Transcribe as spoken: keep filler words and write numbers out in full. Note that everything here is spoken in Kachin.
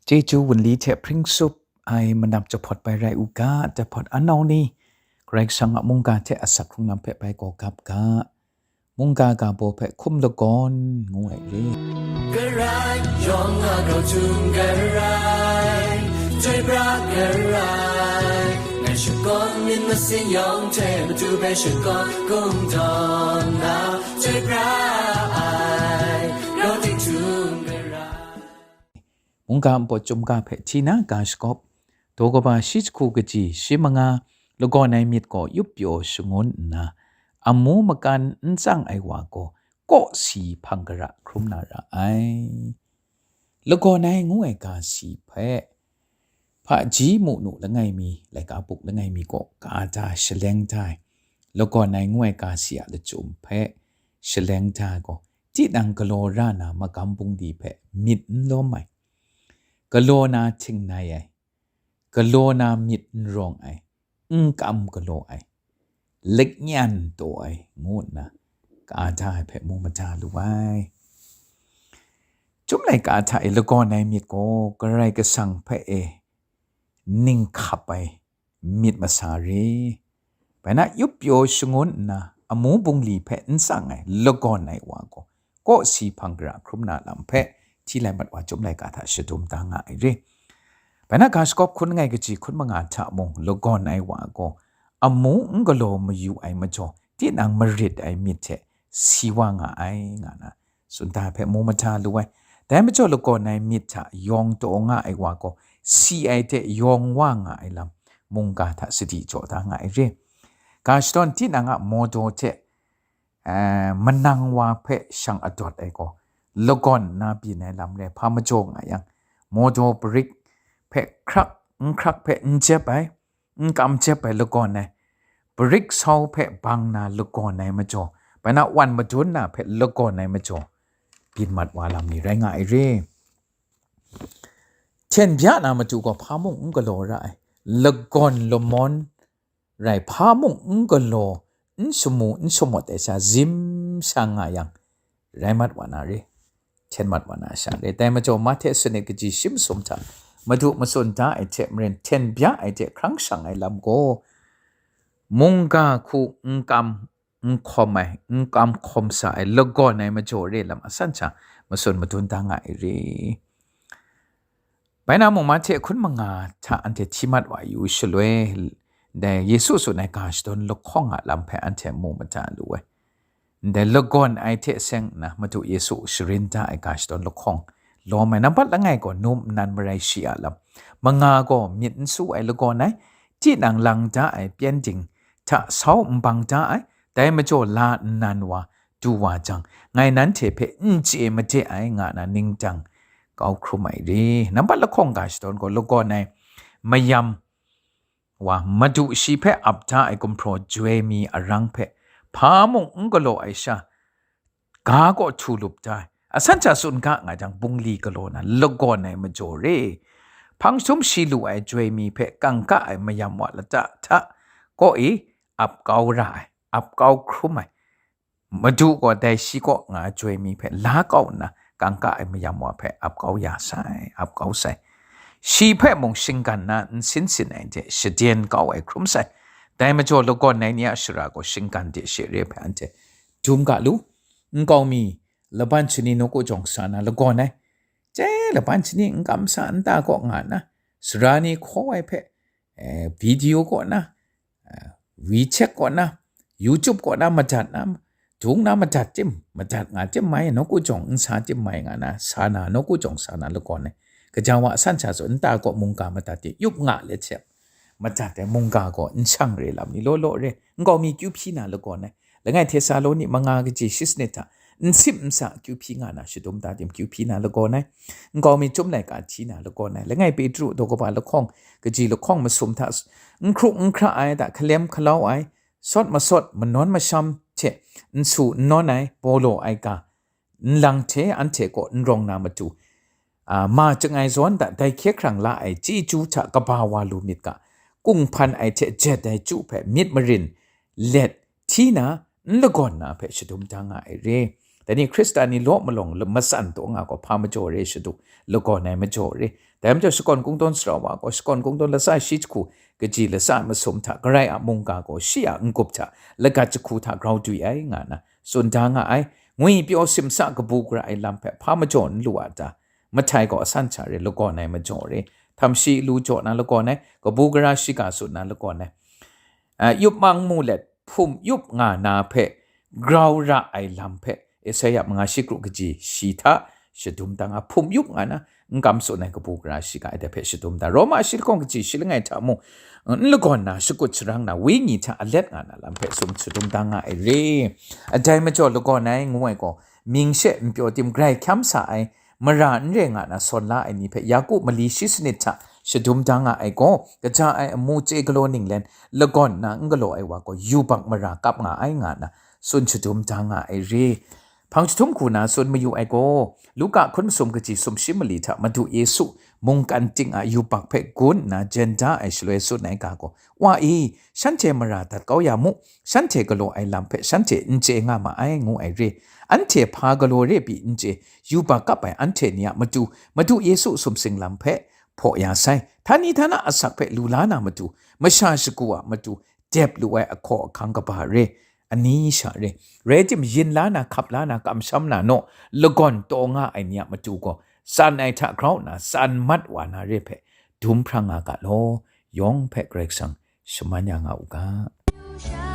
Chyeju wunli hte hpring sup ai manap jahpawt bai rai u ga, jahpawt anau ni, Karai Kasang a mungga hte asak hkrung lam hpe bai gaw gap ga, mungga ga baw hpe hkum lagawn ngu ai re. Karai yawng a grau htum karai, chyoi pra karai, ngai shakawn myit masin yawng hte matu hpe shakawn kungdawn na, chyoi pra ai, grau ting htum karai. Mungga npawt chyum ga hpe hti na ga shakawp, daw kaba shi jahku kaji shi manga lagawn ai myit gaw yup pyaw shangun nna, amu makan n tsang ai wa gaw kawsi hpang gara hkrum na ra ai. Lagawn ai ngu ai ga si hpe, hpaji mu nu langai mi, laika buk langai mi gaw ka da shaleng da ai, lagawn ai ngu ai ga si a lachyum hpe shaleng da ai gaw, tinang galaw ra na magam bungli hpe myit n lawm ai, galaw na htingnai ai, galaw na myit n rawng ai, n kam galaw ai, leknyan taw ai, ngu nna ka da ai hpe mu mada lu ai. Chyum laika hta e lagawn ai myit gaw Karai Kasang hpe e ning hkap ai myit masa re. Bai na, yup pyaw shangun nna amu bungli hpe n tsang ai lagawn ai wa gaw, kawsi hpang gara hkrum na lam hpe hti lai mat wa chyum laika hta shadum da nga ai re. Bai na, ga shakawp hkun langai kaji hkun manga hta mung lagawn ai wa gaw, amu n galaw mayu ai majaw, tinang marit ai myit hte si wa nga ai, nga na tsun da ai hpe mu mada lu ai. Dai majaw lagawn ai myit hta yawng taw nga ai wa gaw, si ai hte yawng wa nga ai lam mungga hta sadi jaw da nga ai re. Ga shadawn tinang a mawdaw hte, eh, manang wa hpe shang adawt ai gaw, lagawn na byin ai lam re, hpa majaw nga yang, mawdaw parik hpe hkrak, n hkrak hpe n jep ai, n kam jep ai lagawn ai, parik sau hpe bang na lagawn ai majaw, bai na wan madun na hpe lagawn ai majaw, byin mat wa lam ni rai nga ai re. Hten bya na matu gaw hpa mung n galaw ra ai, lagawn lamawn rai hpa mung n galaw, n shamu n shamawt ai sha zim sha nga yang, rai mat wa na re, hten mat wa na sha re. Dai majaw, Mahte sanit kaji shi masum hta Madu matsun da ai hte maren, hten bya ai hte hkrang shang ai lam gaw, mungga hku n kam n hkawm ai, n kam hkawm sa ai lagawn ai majaw re lam asan sha matsun madun da nga ai re. Bai na mung, Mahte hkun manga hta anhte hti mat wa yu shaloi, dai Yesu tsun ai ga shadawn lahkawng a lam hpe anhte mu mada lu ai. Ndai lagawn ai hte seng nna Madu Yesu sharin da ai ga shadawn lahkawng lawm ai, nambat langai gaw num nnan marai shi a lam, manga gaw myit n su ai lagawn ai, tinang lang da ai pyengdin hta sau n bang da ai, dai majaw la nnan wa du wa jang, ngai nanhte hpe n chye made ai, nga na ningdang kau hkrum ai re. Nambat lahkawng ga shadawn gaw lagawn ai mayam wa, Madu shi hpe ap da ai gumhpraw joi mi arang hpe hpa mung n galaw ai sha, ga gaw htu lup da ai, asan sha tsun ga nga jang, bungli galaw na lagawn ai majaw re. Hpang jahtum shi lu ai joi mi hpe kangka ai mayam wa lata hta kaw i ap kau ra ai, ap kau hkrum ai, Madu gaw dai shi kaw nga ai joi mi hpe la kau nna, kangka ai mayam wa hpe ap kau ya sai, ap kau sai. Shi hpe mung shinggan na nsin sin ai hte shaden kau ai hkrum sai. Dai majaw lagawn ai ni a shara gaw shinggan de she re hpe anhte dum ga lu. Nkau mi laban shani nawku jawng sa na lagawn ai, chye laban shani n kam sa nta kaw nga nna, sara ni hkaw ai hpe, eh, video kaw na, eh, WeChat kaw na, YouTube kaw na madat na, dung na madat tim, madat nga tim mai, nawku jawng n sa tim mai nga na, sa na, nawku jawng sa na lagawn ai. Gaja wa san sha tsun nta kaw mungga madat tim, yup nga let hte madat ai mungga gaw n shang re lam ni law law re, nkau mi kyu hpyi na lagawn ai. Langai Htesaloni manga kaji shi sanit hta, n sim n sa kyu hpyi nga na shadum da tim kyu hpyi na lagawn ai. Nkau mi chyum laika hti na lagawn ai. Langai Petru daw kaba lahkawng, kaji lahkawng masum hta s-, n hkru n hkra ai, da hkalem hkalau ai, sawt masawt, manawn masham hte n su n nawn ai, Pawlaw ai ga, nlang hte anhte kaw n rawng na matu, a, ma chyangai zawn da dai hkye hkrang la ai chyeju hta kaba wa lu myit ga, kung hpan ai hte jet ai chyu hpe myit marin let hti na, n lagawn na hpe shadum da nga ai re. Dai ni Hkristan ni law malawng matsan taw nga gaw hpa majaw re shadu, lagawn ai majaw re. Dai majaw shakawn kungdawn sara wa gaw shakawn kungdawn latsa shi jahku, kaji latsa masum hta, Karai a mungga gaw shi a n-gup hta, lagat jahku hta grau dwi ai, nga na tsun da nga ai. Ngwi pyaw simsa kabu gara ai lam hpe hpa majaw n lu a ta? Mahtai gaw asan sha re, lagawn ai majaw re. Htam shi lu jaw na lagawn ai, kabu gara shiga tsun na lagawn ai. A, yup mang mu let hpum yup nga na hpe grau ra ai lam hpe Esaia manga shi kru kaji shi hta shadum da nga, hpum yup nga na n kam tsun ai kabu gara shiga ai dai hpe shadum da. Roma shi lahkawng kaji shi langai hta mung n lagawn na, shakut sharang na, wenyi hta alet nga na lam hpe tsun shadum da nga ai re. Adai majaw lagawn ai ngu ai gaw, ming she n pyaw tim, grai hkyam sa ai, mara n re nga na sawn la ai ni hpe Yaku mali shi sanit hta shadum da nga ai gaw, kaja ai amu chye galaw ninglen lagawn na n galaw ai wa gaw yubak mara kap nga ai, nga na tsun shadum da nga ai re. Hpang jahtum hku na tsun mayu ai gaw, Luka hkun masum kaji sumshi mali hta Madu Yesu mungkan ting a yubak hpe gun nna jen da ai shaloi tsun ai ga gaw, Wa e, shanhte mara dat kau ya mu, shanhte galaw ai lam hpe shanhte n chye nga ma ai, ngu ai re. Anhte hpa galaw re pyi n chye, yubak kap ai anhte ni a matu, Madu Yesu sumsing lam hpe hpaw ya sai. Htani htana asak hpe lu la na matu, masha shagu a matu, dep lu ai ahkaw ahkang kaba re, ani sha re. Rai tim, yin la na, hkap la na, kamsham na naw, lagawn taw nga ai ni a matu gaw, tsan ai hta grau nna tsan mat wa na re hpe dum hprang nga ga law, yawng hpe Karai Kasang shaman ya nga u ga.